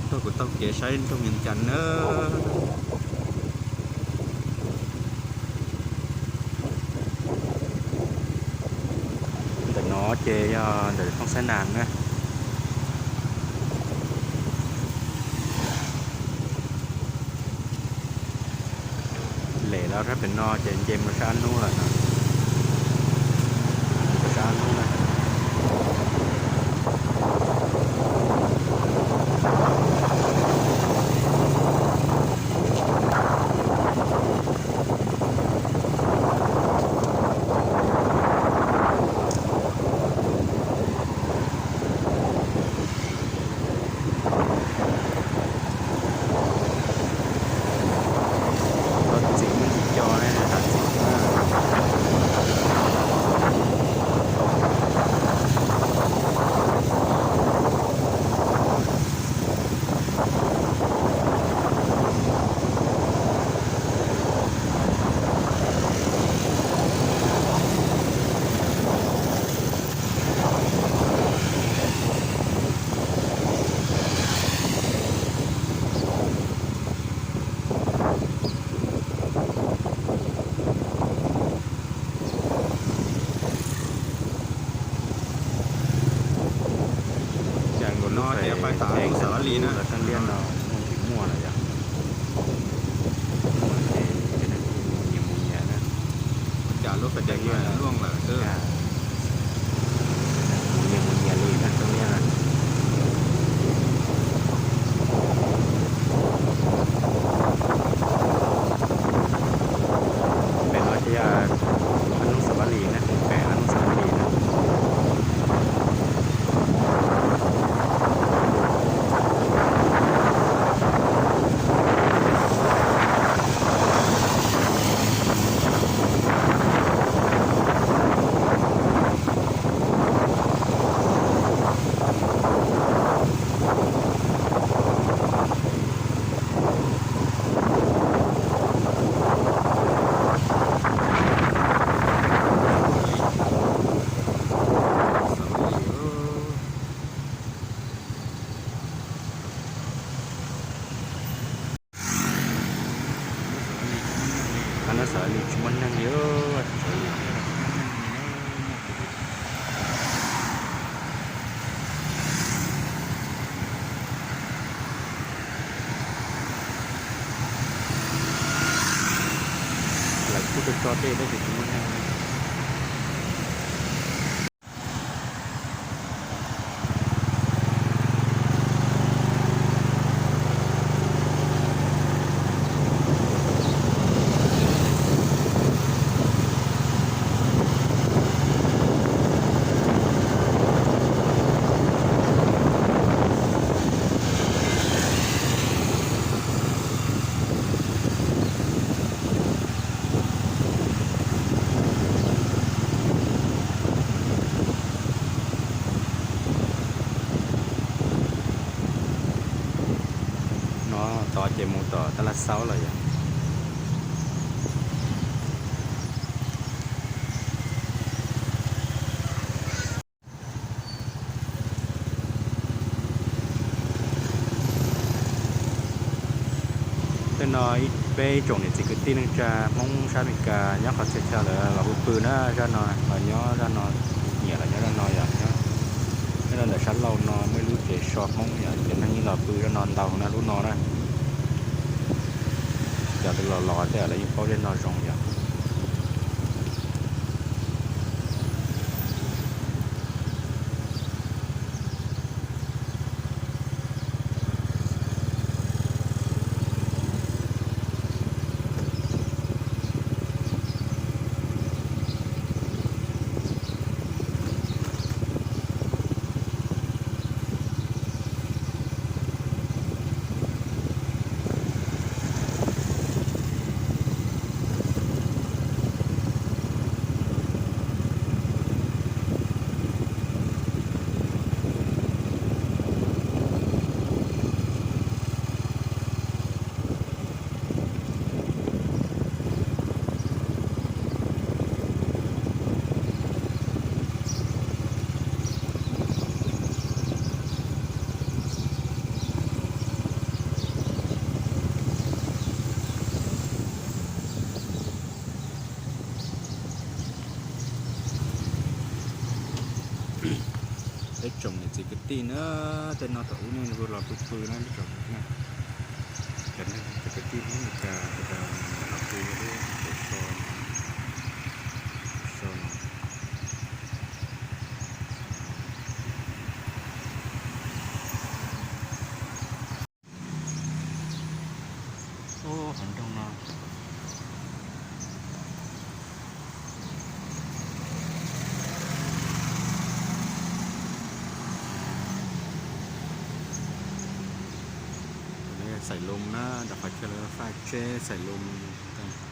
Tuaj kuv taug kev saib nroog Vias Cas nawb. Ntawm no ces yog ntawm Thoob Xab Nas na. Lem los sab pem no ces nce mus sab Ab Nub lawm no. Sab Ab Nub na. Tau txiv muaj tsis co ne, tau txiv. Cas nkaus no ces pais tas lub Xav Vas Lis na, lub Xav Vas Lis no muaj tsis muaj lawm yom. Muaj ces nyias mus nyias na. Cas lub Xav Vas Lis luaj lawm xwb. Mus nyias mus nyias li na, tau li na. Pem no ces yog Ab Nub Xav Vas Lis na, pem Ab Nub Xav Vas Lis na. Qhov no Xav Vas Lis tsis muaj neeg li, Xav Vas Lis. Lawv kuj tso tso tej tab sis tsis muaj neeg li. No tod ces mus tom Tab Laj Xaub lawm yom. Tej no peb ib tsoom niam txiv kwv tij neej tsa Hmoob sab Amelikas nyob qhov txhia chaw lawv los pw pw na zaj no, los nyob zaj no, nyiam los nyob zaj no yom. Nyob rau ntawm sab laug no muaj ib lub tsev so Hmoob yom, ces neeg yeej los pw zaj no ntau na, lub no na. Cov twb los los tej lawv yeej paub zaj no zoo yom. Peb tsoom niam txiv kwv tij na, tej no thaum ub nej los pw pw na, peb tsoom, cov neeg cov kwv tij Hmoob Meskas sawv daws los pw lub hauv so, so no. Ub, qhov nroog no, Xais Lus na, rau qhov chaw lawv faj tseb Xais Lus.